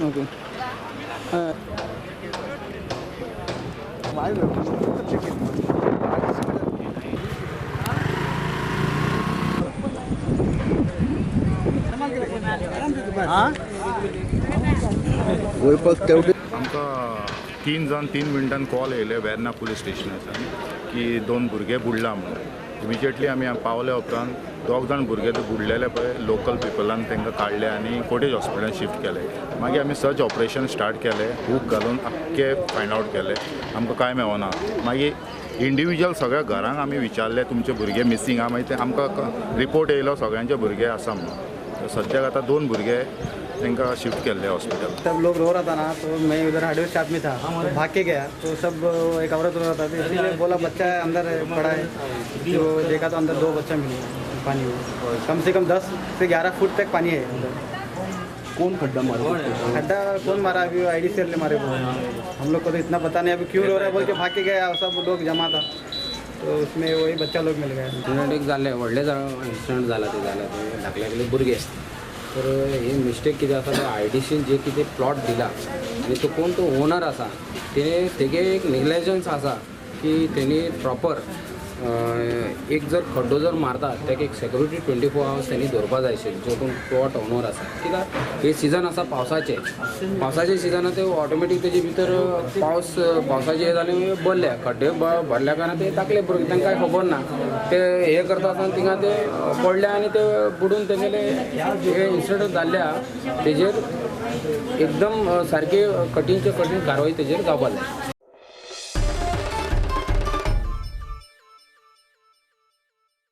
Okay. वयपाक तेवटे. आमकां 3 जावन 3 मिनटान कॉल येयले वेर्ना पुलीस स्टेशनाच्यान की दोन भुरगे बुडला म्हणून. इमिजिएटली आमी पावल्या उपरांत दोग जाण भुरगे ते बुडलेले पळय, लोकल पिपलान तांकां काडले आनी कोटेज हॉस्पिटलान शिफ्ट केले. मागीर आमी सर्च ऑपरेशन स्टार्ट केलें. हूक घालून आख्खे फायंड आवट केले, आमकां कांय मेळना. मागीर इंडिविज्युअल सगळ्या घरांक आमी विचारले, तुमचे भुरगे मिसींग आहा. मागीर ते आमकां रिपोर्ट येयलो, सगळ्यांचे भुरगे आसा म्हणून. सद्याक आतां दोन भुरगे तांकां शिफ्ट केल्ले हॉस्पिटल. सब लोग रो रहा था ना, तो मैं उधर हार्डवेयर शॉप में था, तो भाग के गया तो सब एक औरत रो रहा था, तो इसीलिए बोला बच्चा है अंदर है, पड़ा है. तो देखा तो अंदर दो बच्चा मिले पानी में. कम से कम 10 से 11 फुट तक पानी है अंदर. कोण खड्डा मारत? खड्डा कौन मारा, अभी I D C ने मारे वो. हम लोग को तो इतना पता नहीं. अभी क्यों रो रहा है बोल के भाग के गया, सब लोग जमा था, तो उसमें वही बच्चा लोग मिल गया. इन्सिडंट एक जाल्लें, व्हडलें इन्सिडंट जाला. तें जालें, तें धाकले धाकले भुरगे. तर हे मिस्टेक कितें आसा, तो आयडीसीन जे कितें प्लॉट दिला आनी तो कोण तो ओनर आसा, तेणे तेगे एक नेग्लिजन्स आसा की तेणी प्रॉपर एक जर खड्डो जर मारता, ताका एक सेक्युरिटी 24 आवर्स तेणी दवरपा जाय आशिल्ली, जो कोण प्लॉट ओनर आसा. कित्याक हे सिजन आसा पावसाचें. पावसाचे सिजनात ते ऑटोमॅटीक तेजे भितर पावस, पावसाचे हे जालें, भरल्या खड्डे भरल्या कारणान ते धाकले भुरगे, तांकां कांय खबर ना. ते हे करता आसतना थिंगा ते पडले आनी ते बुडून तेगेले हे इन्सिडंट जाल्ले आहा. तेजेर एकदम सारकी कठीणचे कठीण कारवाई तेजेर जावपा जाय.